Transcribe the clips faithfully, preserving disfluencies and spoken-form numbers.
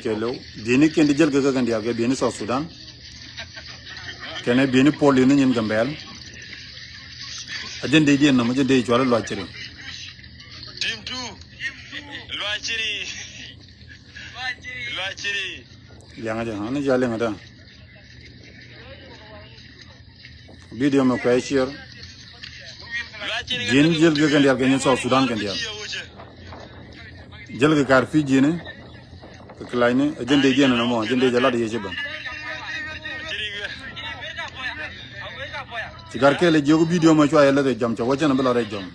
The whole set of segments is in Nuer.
Kɛ lo̱w bieni kɛn di jäl kɛ kɛ kɛn diaal kɛ bieni South Sudan. Kɛnɛ bieni pol in nyin Gambɛl. A jɛn dee diɛn nɔmɔ jɛn dee cuali luac ciri. Team two. Luac ciri. Luac ciri. Liaŋa jɛ, ani jɛ liaŋa da. Video mɛ kuɛ share. Ji̱n jäl kɛ kɛn diaal kɛ nyin South Sudan kɛn diaal. Jäl kɛ kar Fiji ni. Kɛ kilany ni a jɛn dee jiɛn ni mɔ a jɛn dee jɛ lat yɛ ci bä. Ci kar kɛl jiök video mɛ cua yɛ lät ɛ jɔm cɛ wä cɛn bi lat ɛ jɔm.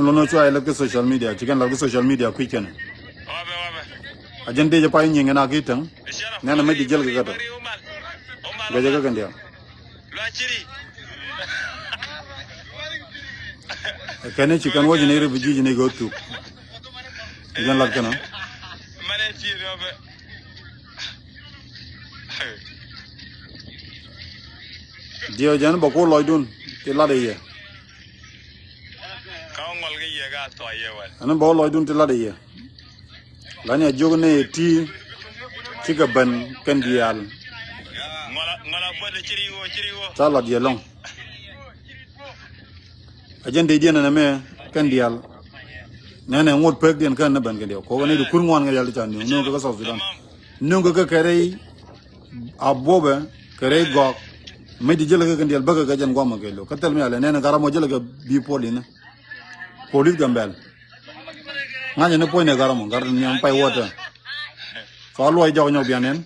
Lo̱n ɔ cua ilɛt kä social media ci kɛn lat kä social media kui̱c kɛn. A jɛn dee jɛ pay nyiŋ ɛn a ki täŋ. Nɛn a mec di jäl kɛ kä tɔ. Gɛ jɛ kä kɛn diaal. Kɛn ci kɛn wä ji̱ ni refugee ji̱ ni kɛ wä thuk. Jɛn lat kɛn ɔ. Diɛw jɛn bä ku lɔcdun ti lat i̱ yɛ. Ka ŋɔl kɛ yɛ ka thɔ yɛ wal. Ɛn bä lɔcdun ti lat i̱ yɛ. Lani a jiök ni ti cikɛ ben kɛn diaal. Ŋɔl a, ŋɔl a buɔt ciri wä, ciri wä. Ca lat yɛ lɔŋ. A jɛn dee diɛn ɛn ɛmɛ kɛn diaal. Nɛnɛ ŋot pek diɛn kɛn ni ben kɛn diaal kɔk ni di kur ŋuan kɛ diaal ti ca nuŋ nuŋ kɛ kä South Sudan. Nuŋ kɛ kɛ kɛ rɛy a buɔbɛ kɛ rɛy gɔk. Mec di jälɛ kɛ kɛn diaal bäkɛ kɛ jɛn guamɛ kɛ lo kä thil mi alɛ nɛnɛ garamɔ jälɛ kɛ bi pol inɛ. Polis Gambɛl. Ŋa̱cä ni puɔ̱ny ni garamɔ gar ni pay wä tɛ. Cua luɔc jɔk nyɔk bian nɛn.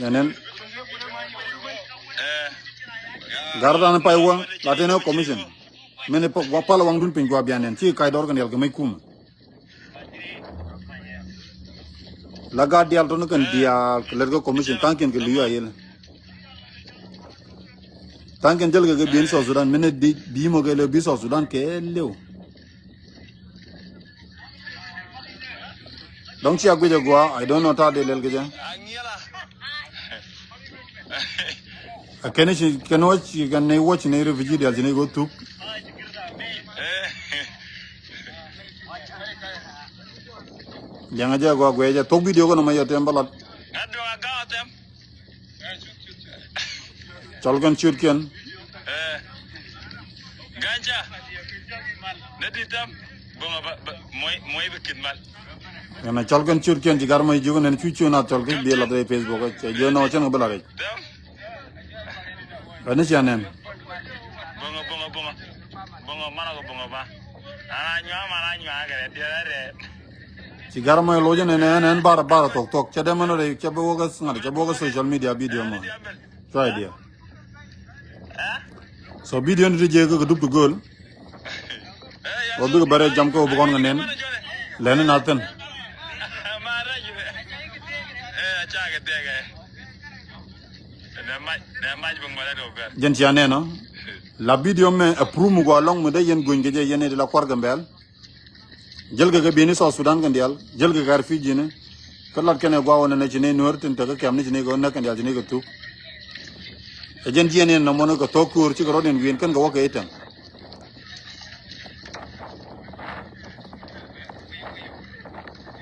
Yɛn nɛn. Gar dan pay wä la tɛn ɛ commission. Mɛn ɛ pal waŋdun piny gua bian nɛn ci kac dɔr kɛ niɛl kɛ mec kumɛ. La gat diaal tɔn kɛn diaal kɛ lɛt kɛ commission thaŋkiɛn kɛ liu a yɛl. Thaŋkiɛn jäl kɛ kɛ biɛn South Sudan mɛn ɛ bi mɔ kɛ lɛw bi South Sudan kɛ lɛw. Dɔ̱ŋ cia guic agua, I don't know ta̱a̱ dee lɛl kɛ jɛ. A kɛn ci kɛn wä ci kɛn ni wä ci ni refugee dial ci ni go thuk. Jaŋa jɛ agua guɛ jɛ thok video kɔn ma yɔ tem balat. Cɔl kɛn ciötkiɛn. Ɛɛ. Ga̱nca. Nɛ ti tɛm. Boŋa ba, ba, mɔy, mɔy bi kit mal. Ɛn a cɔl kɛn ciötkiɛn ci gar mɔy jiök nɛn cu ciö na cɔl kɛ bi lath rɛy Facebook cɛ jiö nɔ cɛn kɛ bi lath rɛy. Tɛm. Ɛn ni cia nɛn. Boŋa, boŋa, boŋa. Boŋa, mana kɛ boŋa ba. Ana nyuaŋ, mana nyuaŋ kɛ rɛ, diɛ rɛ, rɛ. Ci gar mɔ loc ni nɛn ɛn bar bar thok thok cɛ dee mɛn rɛy cɛ bi wä kä ŋa̱t cɛ bi wä kä social media video mɔ. Cua idea. So video ni ti jɛ kä dup ti göl. Wä bikɛ bɛrɛ jam kä wä bi kɔn kɛ nɛn. Lɛn ni na thin. Jɛn cia nɛn ɔ. La video mɛ approve mi gua lɔŋ mi dee yɛn guny kɛ jɛ yɛn ni ti la kuar Gambɛl. Jäl kɛ kɛ bi̱i̱ni South Sudan kɛn diaal jäl kɛ kɛ refugee ni. Kä lat kɛn ɛ gua̱a̱ wä nɛn ɛ ci ni nueer tin te kä kɛm ni ci ni kɛ wä näk kɛn diaal ci ni kɛ thuk. Ɛ jɛn jiɛn in nɔmɔ ni kɛ thok köör cikɛ rɔ̱diɛn wi̱i̱n kɛn kɛ wä kɛ i̱ tɛŋ.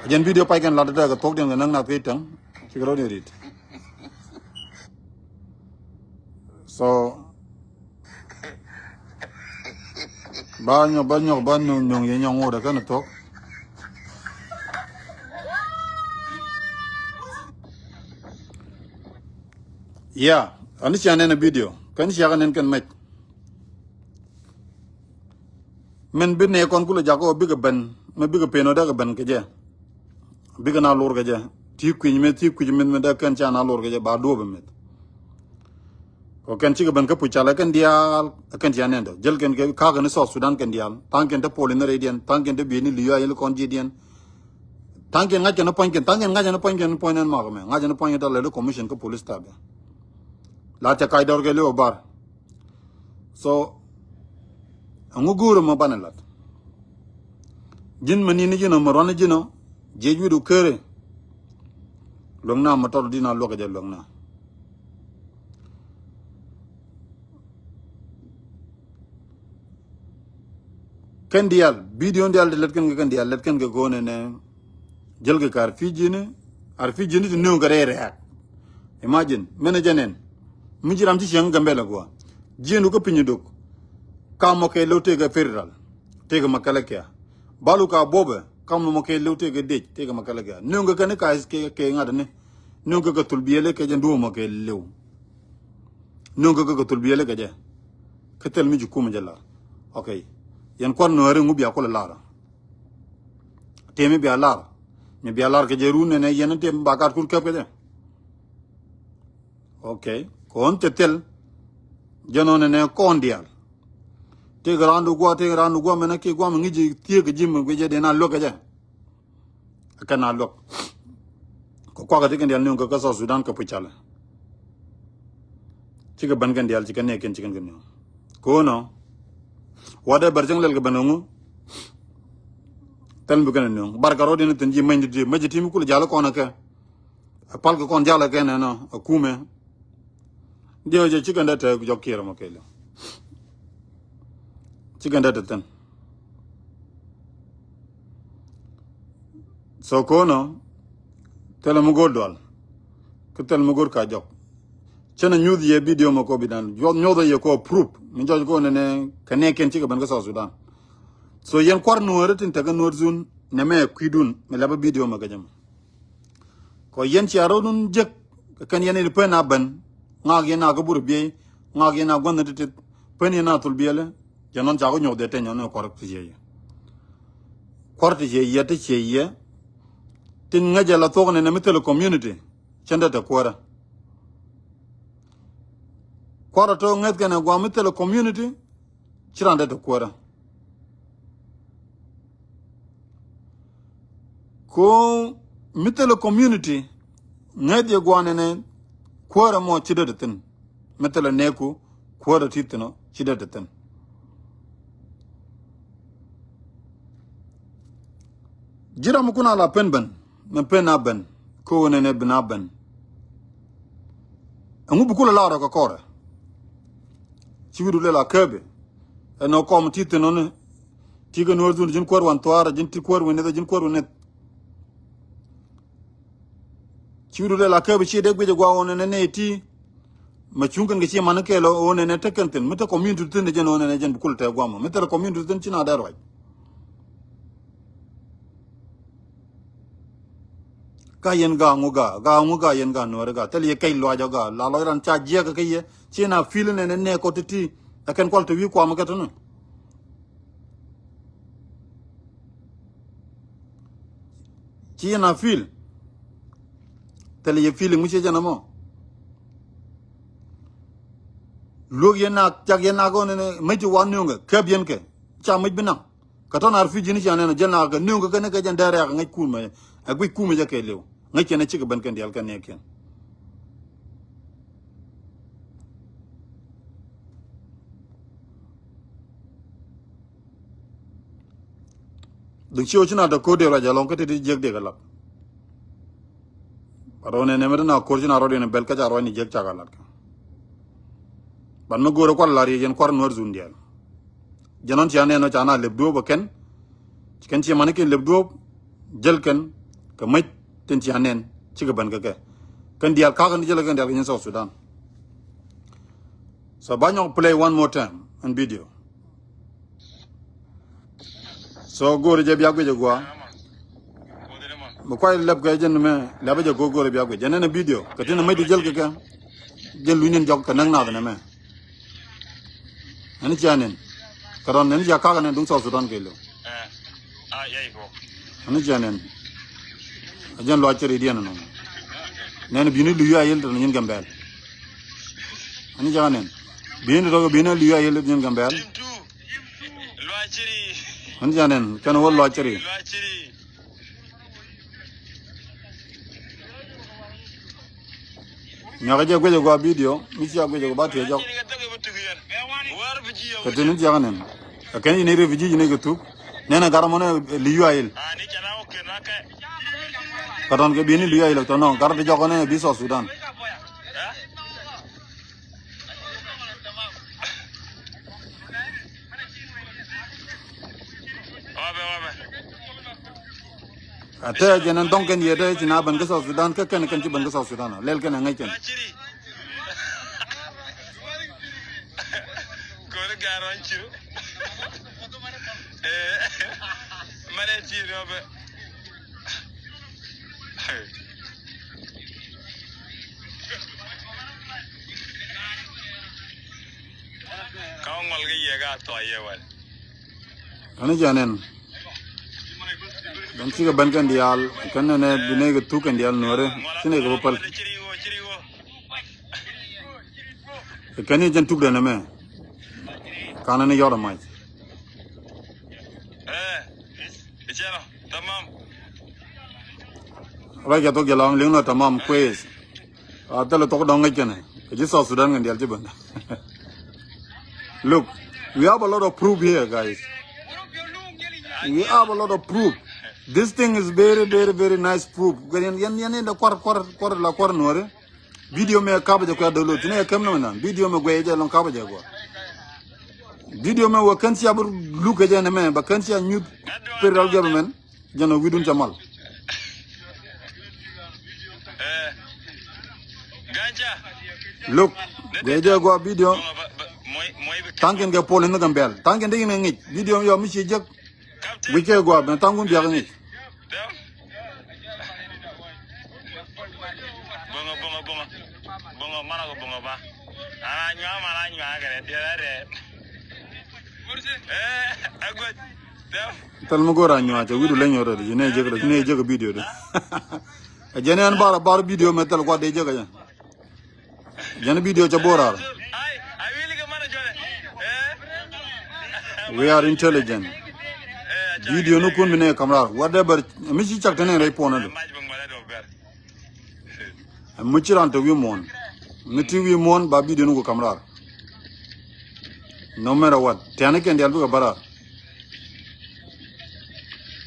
Ɛ jɛn video pay kɛn lat dee kɛ thok diɛn kɛ näk nath kɛ i̱ tɛŋ. Cikɛ rɔ̱diɛn rit. So ba nyɔk ba nyɔk ba nyɔk nyɔk yɛ nyɔk ŋot ɛ kɛn thok. Yeah, ani cia nɛn a video kɛn cia kɛ nɛn kɛn mɛc. Min bi nɛ kɔn kulɛ jakɔ bikɛ ben mɛ bikɛ pen ɔ dee kɛ ben kɛ jɛ. Bikɛ na lor kɛ jɛ ti kui̱ny mɛ ti kui̱ny mɛ mɛ dee kɛn ca na lor kɛ jɛ ba duɔp mɛ. Kɔ kɛn cikɛ ben kä puc calɛ kɛn diaal kɛn cia nɛn dɔ jäl kɛn kɛ kakɛ ni South Sudan kɛn diaal thaŋ kɛn te pol in rɛy diɛn thaŋ kɛn te bieni liu a yɛl kɔn ji̱ diɛn. Thaŋ kɛn ŋa̱c kɛn puɔ̱ny kɛn thaŋ kɛn ŋa̱c kɛn puɔ̱ny kɛn puɔ̱ny nɛn makɛ mɛ ŋa̱c kɛn puɔ̱ny kɛn tɔ lɛ di commission kä police tab. La cɛ kac dɔr kɛ liu bar. So ɛŋu go̱o̱rä mɔ banɛ lat. Ji̱n mɛ ni̱n ji̱n ɔ mɛ ruan ji̱n ɔ jiɛc wi̱du kere. Luäk na mɛ tɔt di na luäk jɛ luäk na. Kɛn diaal, video diaal ti lät kɛn kɛ kɛn diaal, lät kɛn kɛ ko̱n ɛnɛ. Jäl kɛ kɛ arfijini, arfijini ti nööŋ kɛ rɛy rɛ̈ɛ̈k. Imagine, mɛn ɛ jɛ nɛn. Mi ji̱ ram ci cieŋ Gambɛla guɔ. Ji̱n wä kä piny duk. Kam mɔ kɛ lo̱w tëëkɛ federal. Tëëkɛ Makɛlɛ kɛ. Balu ka buɔbɛ, kam mɔ kɛ lo̱w tëëkɛ dec, tëëkɛ Makɛlɛ kɛ. Nööŋ kɛ kɛn ka kɛ, kɛ ŋa̱t ni. Nööŋ kɛ kɛ thul biɛli kɛ jɛ duɔ̱ɔ̱mɔ kɛ lo̱w. Nööŋ kɛ kɛ thul biɛli kɛ jɛ. Kä thil mi ji̱ kumɛ jɛ lar. Okay. Yɛn kuar Nuääri ŋu bia kulɛ lar. Tëë mi bia lar. Mi bia lar kɛ jɛ run nɛnɛ yɛn tëë mi ba gat kun käp kɛ jɛ. Okay. Kɔn tɛ thil. Jɛ nɔ nɛnɛ kɔn diaal. Tëë kɛ randu guɔ, tëë kɛ randu guɔ mɛnɛ ki guɔ mi ŋi̱ ji̱ thiee kɛ ji̱ mi guic jɛ dee na luäk kɛ jɛ. Kɛn a luäk. Kɛ kuakä ti kɛn diaal niɔ̱ŋ kɛ kä South Sudan kɛ puc calɛ. Cikɛ ben kɛn diaal cikɛ nɛɛkiɛn cikɛn kɛ niɔ̱ŋ. Ko̱nɔ. Whatever cäŋ lɛl kɛ ben kɛ ŋu. Thil mi bi kɛn niɔ̱ŋ. Bar kɛ rɔɔd in thi̱n ji̱ many di di. Many ti mi kulɛ jal kɔn kɛ. Pal kɛ kɔn jal kɛ nɛnɔ. A kumɛ. Diɛ jɛ cikɛn dee te jɔk kiɛrɛ mɔ kɛɛliw. Cikɛn dee te thin. So ko̱nɔ thilɛ mi go̱o̱r dual. Kä thilɛ mi go̱o̱r ka jɔk. Cɛn a nyuth yɛ video mɔ kɔ bi dan. Nyuth yɛ kɔ proof. Mi jɔc kɔ nɛnɛ kɛ nɛɛkiɛn cikɛ ben kä South Sudan. So yɛn kuar Nuääri tin tekɛ Nuäär zun nɛmɛ kui̱dun mi lɛpɛ video mɔ kɛ jɛ mɔ. Kɔ yɛn cia rɔdun jek kɛ kɛn yɛn in pen a ben. Ŋak yɛn a kä bur biey. Ŋak yɛn a gua̱nh titit. Pen yɛn a thul biɛlɛ. Jɛ nɔn ca kɔ nyuɔk dhɛ teny ɔn kuar ti cie yɛ. Kuar ti cie yɛ ti cie yɛ. Tin ŋäcɛ la thuɔk nɛnɛ mi thilɛ community. Cɛn dee te kuäärä. Kuar a tɔ ŋäth kɛn ɛ guam mi thilɛ community. Ci raan dee te kuäärä. Ko mi thilɛ community ŋäth yɛ guan ɛnɛ kuäärä mɔ ci dee te thin. Mi thilɛ nɛɛku kuäärä ti thin ɔ ci dee te thin. Ji̱ ram mi kun a la pen ben. Mɛ pen a ben. Ko nɛnɛ ben a ben. Ɛŋu bi kulɛ la rɔ kɛ kɔrɛ. Ci wi̱du lɛ la kɛɛbɛ. Ɛn ɔ kɔm ti thin ɔ ni. Ti kɛ Nuäär dhun ji̱n kuäär wan thuaar ji̱n ti kuäär wan nith ji̱n kuäär wan nith. Ci wi̱du lɛ la kɛɛbɛ ci dee guic ɛ gua̱a̱ ɣɔn ɛn ɛn ɛ ti. Ma cuŋ kɛn kɛ ci man kɛɛl ɣɔn ɛn ɛ te kɛn thin mi te community thin jɛn ɣɔn ɛn ɛ jɛn bi kulɛ te gua̱a̱ mɔ mi thilɛ community thin ci na dee ruac. Ka yɛn gaa ŋu gaa gaa ŋu gaa yɛn gaa Nuääri gaa thil yɛ kɛc luac ɔ gaa la lɔc ran ca jiɛk kä yɛ ci na feel nɛn nɛ kɔ ti ti. Ɛ kɛn kual te wi̱i̱ kuam kɛ tini. Ci yɛn a feel. Thil yɛ feeling mi ci jɛn ɛmɔ. Luäk yɛn nak cak yɛn nak ɣɔn ɛn mec ti wan nööŋkɛ käp yɛn kɛ ca mec bi naŋ. Kä tɔn ar fi̱c ji̱n cia nɛn a jɛn nak kɛ nööŋkɛ kɛn kɛ jɛn dee rɛɛk ŋäc kumɛ. Ɛ guic kumɛ jɛ kɛ liw ŋäc kɛn ɛ cikɛ ben kɛn diaal kɛn nɛɛkiɛn. Duk ci ɣöö ci na däk ko̱r dee ruac ɛlɔ̱ŋ kä ti ti jiäk dee kɛ lat. But ɣöö nɛn ɛmɛ ti na ko̱r ci na rɔ̱diɛn bɛl kä ca ruac ni jiäk cakɛ lat kɛ. But mi go̱o̱rä kual lar yɛ yɛn kuar Nuäär zun diaal. Jɛn ɣän cia nɛn ɔ ca na lep duɔ̱ɔ̱p ɛ kɛn. Ci kɛn ci mani kɛn lep duɔ̱ɔ̱p jäl kɛn kɛ mäc tin cia nɛn cikɛ ben kɛ kɛ. Kɛn diaal ka̱kä ni jäl kɛn diaal kɛ nyin South Sudan. So ba nyɔk play one more time in video. So go̱o̱ri jɛ bia guic a gua. Mi kuay lɛp kɛ jɛn mɛ lɛpä jɛ go̱o̱r go̱o̱ri bia guic jɛ nɛn a video kɛ tin a mäc di jäl kɛ kɛ. Jɛn luny in jɔk kɛ näk nath nɛ mɛ. Ɛn cia nɛn kɛ rɔn ɛn cia kakä nɛn duŋ South Sudan kɛ lo̱. Ɛn cia nɛn. A jɛn luac cɛ ri diɛn ɛnɔ. Nɛn bini luyu a yel tɔn nyin Gambɛl. Ani jaga nɛn. Bi̱i̱n ti tɔk bi̱i̱n a li̱w a yel i̱ nyin Gambɛl. Ani jaga nɛn kɛn wä luac ciri. Nyɔk jɛ guic a gua video mi cia guic a gua ba tiɛ jɔk. Kɛ tin ni jaga nɛn. Kɛ kɛn yini refugee yini kɛ thuk. Nɛn a gar mɔn a li̱w a yel. Kɛ tɔn kɛ bi̱i̱n ni li̱w a yel tɔn nɔ gar ti jɔk nɛ bi South Sudan. A tɛ jɛn ɛn dɔŋ kɛn yɛ tɛ ci na ben kä South Sudan kä kɛn kɛn ci ben kä South Sudan. Lɛl kɛn ɛ ŋäc kɛn. Kori gar wan ciu. Eh, mare ci rɔbɛ. Ka ŋɔl kɛ yɛ ka tɔ yɛ wal. Ani jɛ nɛn. Dɔn cikɛ ben kɛn diaal kɛn nɛnɛ bi nɛ kɛ thuk kɛn diaal nuɔri ci nɛ kɛ bä päl. Kɛn ni jɛn thuk dɛn ɛmɛ. Kanɛ ni yɔr ɛmac. Rɔy kɛ thok jɛ lɔŋ liŋ nɔ tamam kwes. A thilɛ thok dɔŋ ŋäc kɛnɛ kɛ ji̱ South Sudan kɛn dial ci ben. Look, we have a lot of proof here, guys. We have a lot of proof. This thing is very, very, very nice proof. Yɛn yɛn yɛn in the kuar kuar kuar la kuar nuɔri. Video mɛ kap jɛ kuɛ download tini ɛ kɛm nɔmɛ nan. Video mɛ guɛ jɛ lɔŋ kap jɛ guɔ. Video mɛ wä kɛn cia bi luk kɛ jɛ nɛ mɛ ba kɛn cia nyuth federal government. Jɛn ɔ wi̱dun ca mal. Look, guɛ jɛ guɔ video. Thank you kɛ pol in the gambel. Thank you in the ŋic video yɔ mi ci jek. Wi̱c kɛ guɔ ben thank you biak ŋic. Boŋo boŋo boŋo boŋo mana ko boŋo ba. Ana nyua mana nyua kɛ rɛ tiɛ rɛ. Eh, agot. Thil mi go̱o̱r a nyuac a wi̱du leny ɣöö rɛl ji̱ nɛ jek rɛl ji̱ nɛ jek video di. A jɛn ɛn bar bar video mɛ thil kuat dee jek a jɛ. Jɛn video cɛ bo̱o̱r ar. We are intelligent. Video ni kun bi nɛ kam rar whatever mi ci cak te nɛ rɛy puɔn adu. Ɛ mi ci ran te wi̱i̱ muɔ̱ɔ̱n mi ti wi̱i̱ muɔ̱ɔ̱n ba video ni ku kam rar. No matter what tiani kɛn dial bikɛ barar.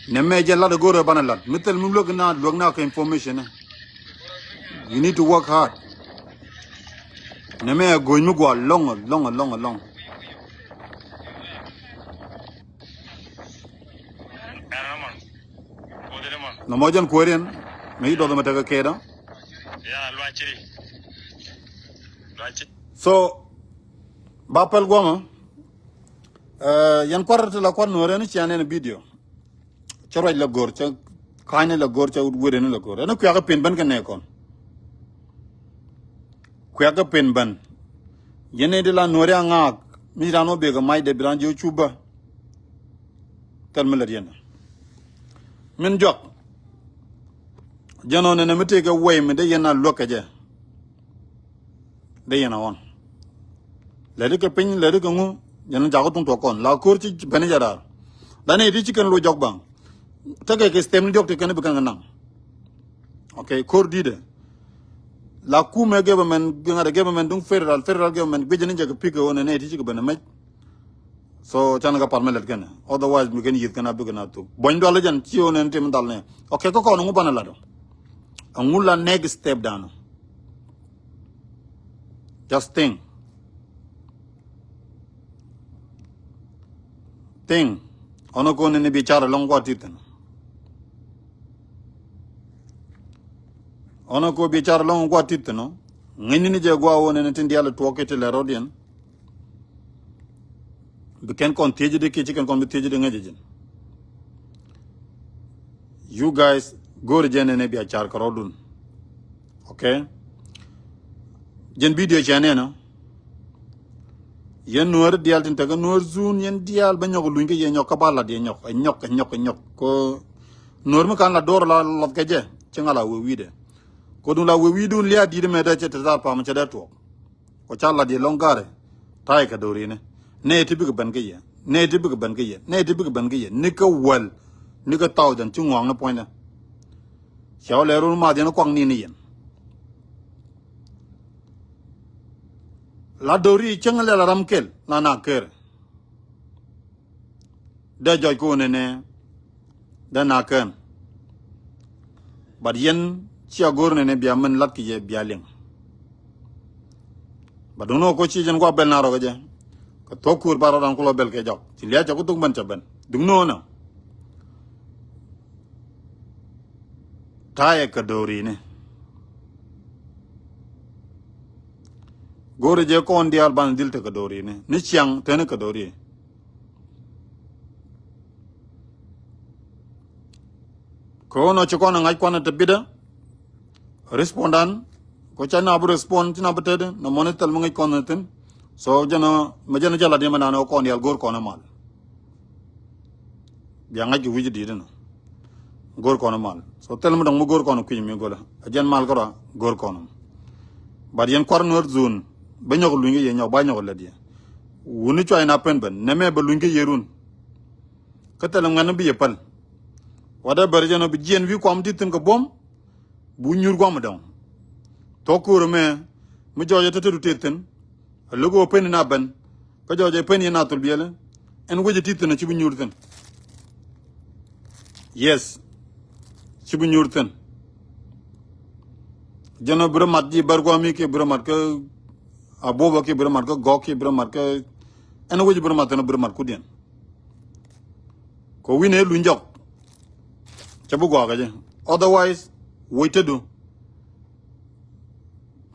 Nɛ mɛ jɛ lat a go̱rɛ banɛ lat mi thil mi luäk na luäk na kɛ information. You need to work hard. Nɛ mɛ a go̱ny mi guɔ lɔŋ lɔŋ lɔŋ lɔŋ. Nɔmɔ jɛn kuäär yɛn mi ci duɔth ɛmɛ tekɛ kɛɛt ɔ. So ba pɛl guɔmä. Yɛn kuarɛ ti la kuar nuɔrɛ ni cian ɛn video. Cä ruac la go̱r cä ka̱ny ni la go̱r cä wet ni la go̱r ɛn kuiakä pin bän kɛ nɛ kɔn. Kuiakä pin bän. Yɛn ni di la nuɔrɛ a ŋaak mi ci ran wä bek ɛ mac dee bi ran ji̱ wä cup bä. Thil mi lät yɛn min juak. Jɛn ɣän ɛn mi tëëkɛ wɛy mi dee yɛn a luäk kɛ jɛ. Dee yɛn a ɣɔn. Lɛt ikɛ piny lɛt ikɛ ŋu. Jɛn jakä tuŋ tuɔk kɔn la ko̱r ci ben jɛ raar. La nɛy ti ci kɛn lo jɔk baŋ. Tekɛ kɛ stem ni diɔk ti kɛn bi kɛn kɛ naŋ. Okay, ko̱r di̱tɛ. La kumɛ government gɛŋa̱t ɛ government duŋ federal federal government guic ni jɛ kɛ pi̱k kɛ ɣöö nɛ nɛy ti ci kɛ ben ɛ mec. So can kɛ par mi lɛt kɛn otherwise mi kɛn yi̱th kɛn a bikɛ na thuk buɔ̱ny dual jɛn ci ɣöö nɛ ni tim dhal nɛ. Okay, kä kɔn ŋu banɛ lat ɔ. Ɛŋu la next step dan ɔ. Just think. Think. Ɔnɔ ko ni ni bi car ɛlɔŋ kua tit thi̱n. Ɔnɔ ko bi car ɛlɔŋ kua tit thi̱n ɔ. Ŋäcni ni jɛ gua wä ni ni tin dial tuɔk ki ti lɛ rɔdiɛn. Bi kɛn kɔn thiecdi kiɛ ci kɛn kɔn bi thiecdi ŋäc ji̱n. You guys go̱o̱ri jɛn ɛn ɛ bia car kɛ rɔ̱dun. Okay. Jɛn video cɛ nɛn ɔ. Yɛn nuɔ̱ɔ̱ri diaal tin tekɛ nuɔ̱ɔ̱r zun yɛn diaal bä nyɔk luny kä yɛ nyɔk kä ba lat yɛ nyɔk ɛ nyɔk ɛ nyɔk ɛ nyɔk ko. Nuɔ̱ɔ̱r mi kan la do̱r la lɔth kɛ jɛ ci ŋa la wee wi̱i̱dɛ. Ko duŋ la wee wi̱i̱dun lia̱a̱ di̱i̱t mɛ dee cɛ te dhar pam cɛ dee tuɔɔk. Kɔ ca lat yɛ lɔŋ garɛ ta̱a̱ yɛ kɛ do̱rinɛ. Nɛy ti bikɛ ben kä yɛ nɛy ti bikɛ ben kä yɛ nɛy ti bikɛ ben kä yɛ ni kä wäl. Ni kä thousand ci ŋɔaŋni puɔ̱nydɛ. Cɛ wä lɛ run math yɛn kuak ni ni yɛn. La do̱ri cäŋ lɛ la ram kel la na ker. Dee jɔc ko̱n ɛnɛ. Dee na kɛn. But yɛn cia go̱r nɛnɛ bia mɛn lat kɛ yɛ bia liŋ. But duŋni wä ko ci jɛn gua bɛl na rɔ kɛ jɛ. Kɛ thuɔ̱k kuur ba rɔ dan kulɔ bɛl kɛ jɔk ci lia̱c cɛ ku thuk mɛn cɛ ben duŋni wä nɔ. Ta̱yɛ kɛ do̱ri̱ni. Go̱rɛ jɛ kɔn diaal banɛ dhil tekɛ do̱ri̱ni. Ni ciaŋ teni kɛ do̱ri̱. Kɛ ɣöö nɔ ci kɔn ɛ ŋa̱c kuanɛ te bitdä. Respondan kɔ ca na bi respond ci na bi tetdä nɔmɔni thil mi ŋäc kɔn thi̱n. So jɛn ɔ mɛ jɛn ɔ jɛ lat yɛ mɛ nan ɔ kɔn diaal go̱r kɔn ɛ mal. Bia ŋa̱c kɛ wi̱c di̱t inɔ. Go̱r kɔn mal. So thil mi dɔ̱ŋ mi go̱r kɔn kui̱c mi go̱lä a jɛn mal kärɔa go̱r kɔn. But yɛn kuar Nuer zone bä nyɔk luny kä yɛ nyɔk ba nyɔk lät yɛ. Wuni cuay na pen ben nɛmɛ bä luny kä yɛ run. Kä thil ŋuɛn bi yɛ päl. Watdä bär jɛn ɔ bi jiɛn wi̱i̱ kuam di̱t thi̱n kɛ buɔ̱m. Bu nyuur guam dɔ̱ŋ. Thok ko̱r mɛ mi jɔɔc ɛ tetɛ du tethin. A lo̱k ɣöö pen in a ben kä jɔɔc ɛ pen yɛn a thol biɛlɛ. Ɛn wec ɛ ti thin a ci bi nyuur thin. Yes. Ci bi nyuur thin. Jɛn ɔ bi rɔ mat ji̱ bär guami kiɛ bi rɔ mat kä abuɔbä kiɛ bi rɔ mat kä gɔk kiɛ bi rɔ mat kä ɛn wec bi rɔ mat thin ɔ bi rɔ mat kudiɛn. Kɛ wi̱n ëë luny jɔk. Cɛ bi guakä jɛ. Otherwise woc te du.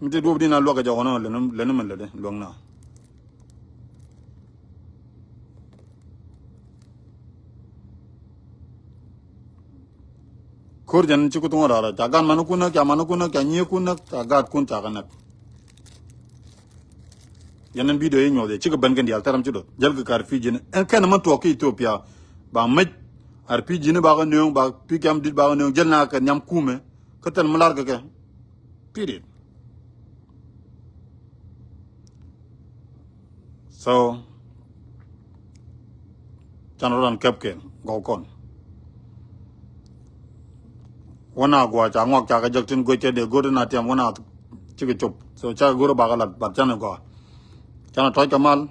Mi te duɔp din a luäk kɛ jɔk ɔnɔ leni leni mɛ lɛ de luäk na. Ko̱r jɛn ci ku thuŋ rara ca gat mani kun näk ca mani kun näk ca nyie kun näk ca gat kun ca kɛ näk. Yɛn ɛn video i̱ nyuɔth yɛ cikɛ ben kɛn diaal thɛr ram ci doth jäl kɛ kar pi̱i̱ ji̱n ɛn kɛn män tuɔɔk ki Ethiopia. Ba mec ar pi̱i̱ ji̱n ba kɛ nööŋ ba pi̱i̱ kiam dit ba kɛ nööŋ jäl na kɛ nhiam kumɛ. Kä thil mi lar kɛ kɛ. Period. So can rɔ ran kɛp kɛ gɔw kɔn. Wä na guɔ ca ŋuak ca kɛ jek tin goc kɛ dee go̱o̱r tin a tiam wä na cikɛ cop. So ca go̱o̱r bakɛ lat bat can gɔa. Can a tɔc kɛ mal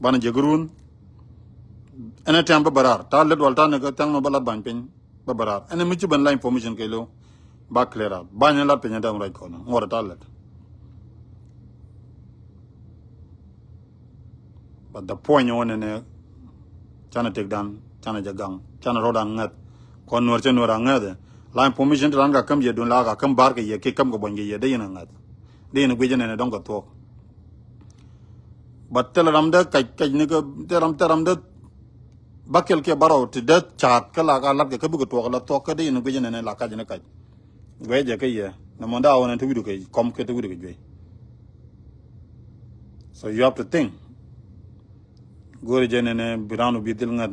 banɛ jek run. Ɛn a tiam bä bä raar ta lät wal ta ni kɛ thiaŋ nɔ bä lat bany piny. Bä bä raar ɛn mi ci ben la information kɛ lo. Ba clear out bany lat piny a dam ruac kɔn ŋuɔr ta lät. But the point wä nɛnɛ canɛ tëkdan canɛ jɛ gaŋ canɛ rɔɔdan ŋäth. Kɔn nuɔr cɛ nuɔr a ŋäthɛ la information ti ran ka käm yɛ dun la ka käm bar kɛ yɛ kiɛ käm kɛ buɔny kɛ yɛ dee yɛn a ŋäth. Dee yɛn a guic nɛnɛ dɔŋ kɛ thuɔk. But thilɛ ram dee kac kac ni kɛ thilɛ ram thilɛ ram dee bakɛl kiɛ barɔw ti dee caat kä la ka lat kɛ kä bikɛ thuɔk la thuɔk kä dee yɛn a guic nɛnɛ la kac ni kac. Guɛcɛ kɛ yɛ nɛ mɔnda a wä nɛ ti wi̱du kɛ kɔm kɛ ti wi̱du kɛ juey. So you have to think. Go̱o̱ri jɛ nɛnɛ bi ran wä bi dhil ŋäth.